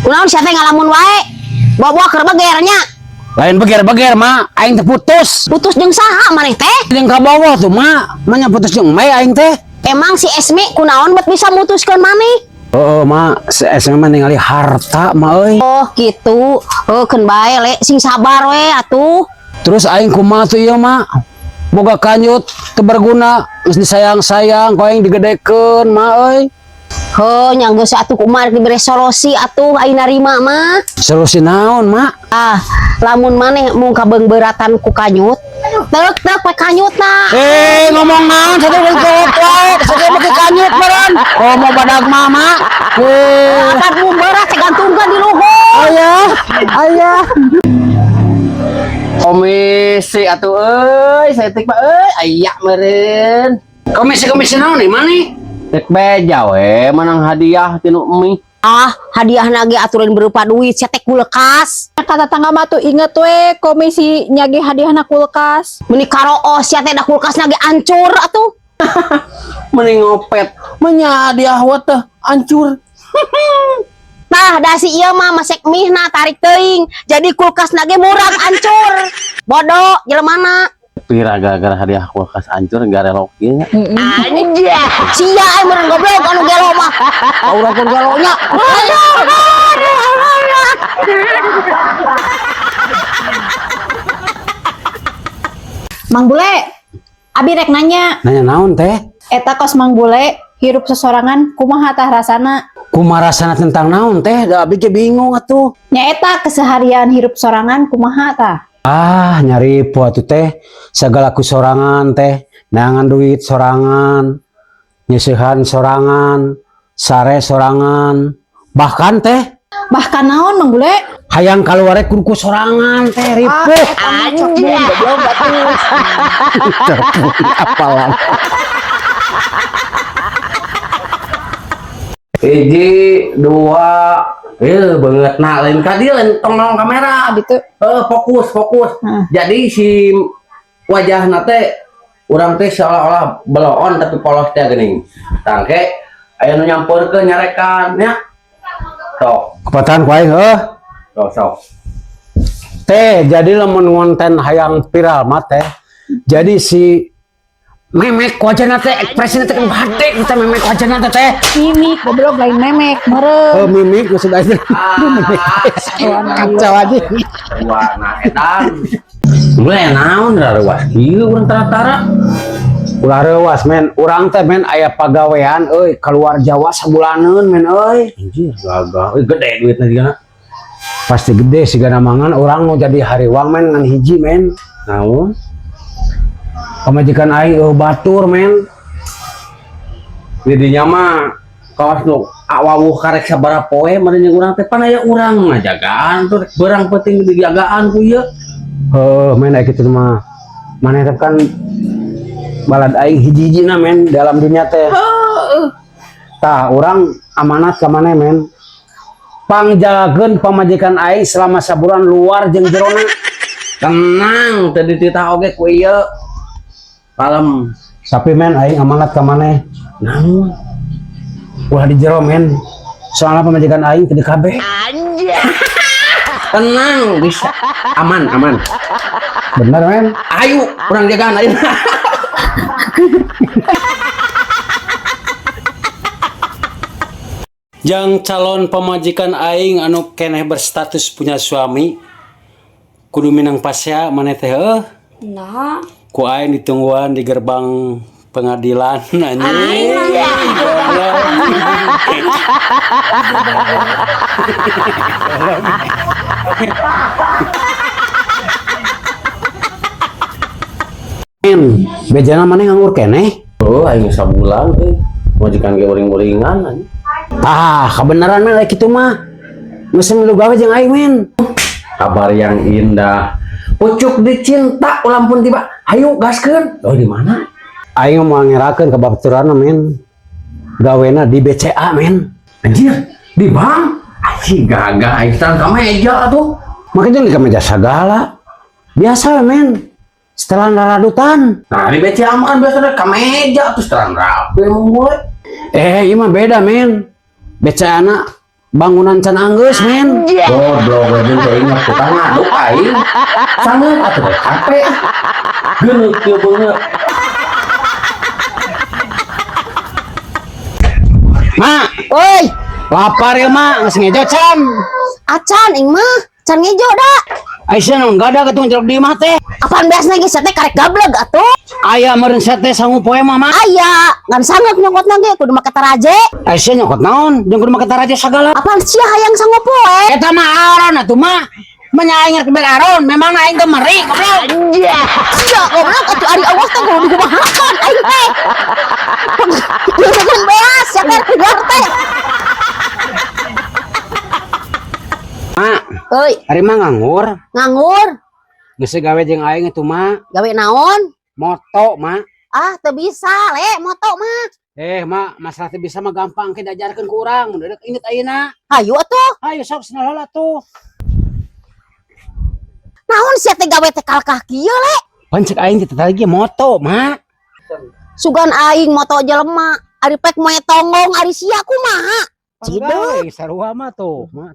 Kunaon sia teh ngalamun wae? Bawa-bawa keur beger nya. Lain beger-beger, Ma, aing teh putus. Putus jeung saha maneh teh? Jeung kabogoh tuh, Ma. Manya putus jeung Mei aing teh. Emang si Esmi kunaon bet bisa mutuskeun maneh? Oh, Ma, si Esmi mah ningali harta, Ma euy. Oh, gitu. Oh, keun bae le, sing sabar we atuh. Terus aing kumaha tuh ieu, Ma? Boga kanyut teu berguna, geus disayang-sayang, ku aing digedekeun, Ma euy. Heuh, nya geus atuh kumaha dibere solusi atuh aing narima mah. Solusi naon, Ma? Ah, lamun maneh mung kabeungbeuratan ku kanyut, teuk-teuk we kanyutna. Eh, ngomong naon satu geus wae, satu make kanyut meureun. Oh, mau badag mama. Eh, Apa mung berat gantungkeun di luhur. Ayah, ayah. Komisi atuh euy, saeutik mah euy, aya meureun. Komisi-komisi naon nih, mana? Rek beja we menang hadiah tinu mie. Ah, hadiah nage aturan berupa duit, sia teh kulkas. Kata tetangga mah tuh inget we komisi nyage hadiahna kulkas. Meni karoos sia teh da kulkas nage ancur atuh. Mending ngopet, menya hadiah we teh hancur. Tah, da si ieu mah masek mihna tarik teuing. Jadi kulkas nage murag ancur. Bodoh jelemana. Pira gara-gara hadiah kulkas hancur garelok ieu nya. Anjir. Sia ai meureun goblok anu gelo mah. Urang kun gelonya. Mang Bule, abi rek nanya, Nanya naon teh? Eta kos Mang Bule hirup sesorangan kumaha tah rasana? Kumaha rasana tentang naon teh? Da abi ge bingung atuh. Nya eta keseharian hirup sorangan kumaha tah? Ah, nyari po atuh teh. Segala ku sorangan teh, neangan duit sorangan, nyeusehan sorangan, sare sorangan. Bahkan teh Bahkan naon, Mang Bule? Hayang kaluar kudu ku sorangan teh, ripuh. Anjir. Apalah. Hiji, dua, eh banget nah lain kadi lain tong nong kamera. Gitu. Eh, fokus, fokus. Heeh. Jadi si wajah teh urang teh seolah-olah beloon tapi polos teh geuning. Tangke aya nu nyamperkeun nyarekan nya. Sok, Kepatan ku aing heuh. Sok, sok. Teh, jadi lamun ngonten hayang viral mah teh. Jadi si memek wajahna teh ekspresina teh gede kita memek wajahna teh teh. Mimik goblok, lain memek meureun. Oh, mimik maksud aing. Mimik. Kacau aja. Warna edan. Mulai naon raruas kieu urang tara-tara. Ulah reuas, men, urang teh men aya pagawean euy keluar Jawa sabulaneun, men euy. Anjir, gagah. Euy, gede duitna juga. Pasti gede sigana mangan urang mau jadi hariwang, men, ngan hiji, men. Naon? Pamajikan aing eueuh batur, men. Jadinya mah kawas nu awawuh karek sabaraha poe meureun jeung urang teh pan aya urang ngajagaan tuh rek beurang penting dijagaan ku ieu. Heuh, men, aya kitu mah. Maneh teh kan balad aing hiji-hijina, men, dalam dunia teh. Tah, urang amanat ka maneh, men. Pangjagakeun pamajikan aing selama sabulan luar jeung jerona. Tenang, teu dititah oge ku ieu. Kalem. Tapi, men, aing amanat ka maneh. Naon? Ulah di jero, men. Soalnya pamajikan aing teu dikabeh. Tenang, bisa. Aman, aman. Bener, men. Ayo, urang jagaan ayo. Jang calon pamajikan aing anu keneh berstatus punya suami kudu minang pasea maneh teh heuh. Nah, Ku aing ditungguan di gerbang pengadilan, anjing. Goblok. Men, bejana maneh nganggur keneh? Oh, aing sabulan euy. Majikan ge uring-uringan anjing. Ah, kebenaran, men, kayak gitu mah. Geus milu gawe jeung aing, men. Kabar yang indah. Pucuk dicinta ulang pun tiba. Ayo gaskeun. Oh, di mana? Aing mau ngerakeun ka babaturanna, men. Gawena di BCA, men. Anjir, di bank. Anjing gagah aing setelan ka meja atuh. Makanya di meja segala. Biasa, men. Setelan raradutan. Nah, di BCA mah kan biasanya ka meja tuh setelan rapi emang mulai. Eh, ieu mah beda, men. BCA na Bangunan can anggeus, men. Goblok we jeung teu inget tukang ngaduk aing. Sangat atuh we capek. Geuneuh kieu beungeut. Ma, Oi, lapar ya, Ma, geus ngejo can. Acan ing mah, can ngejo da. Aisyah nu enggak ada ketung jeruk di imah teh. Apaan beasna ge sia teh karek gableg atuh. Aya meureun sia teh sangu poe mah, Ma. Aya, ngan sanggup nyokot ge kudu make taraje. Aisyah nyokot naon? Jeung kudu make taraje sagala. Apaan sia hayang sangu poe? Eta mah aron atuh, Ma. Menya aing rek bel aron, memang aing teh meri goblok. Sia goblok atuh ari Allah teh kudu dikumahakeun aing teh. Ieu teh beas sia teh keluar teh. Ma, Euy, ari mah nganggur. Nganggur. Geus gawe jeung aing itu, Ma. Gawe naon? Moto, Ma. Ah, teu bisa le moto mah. Eh, Ma, masalah teh bisa mah gampang ke diajarkeun ku urang. Mun deuk inget ayeuna. Hayu atuh. Ayo sok senal heula tuh. Naon sia teh gawe teh kalkah kieu le? Pan cek aing teh tadi ge moto, Ma. Sugan aing moto jelema, ari pek moe tonggong ari sia kumaha? Cideuk. Panggawe sarua mah tuh, Ma.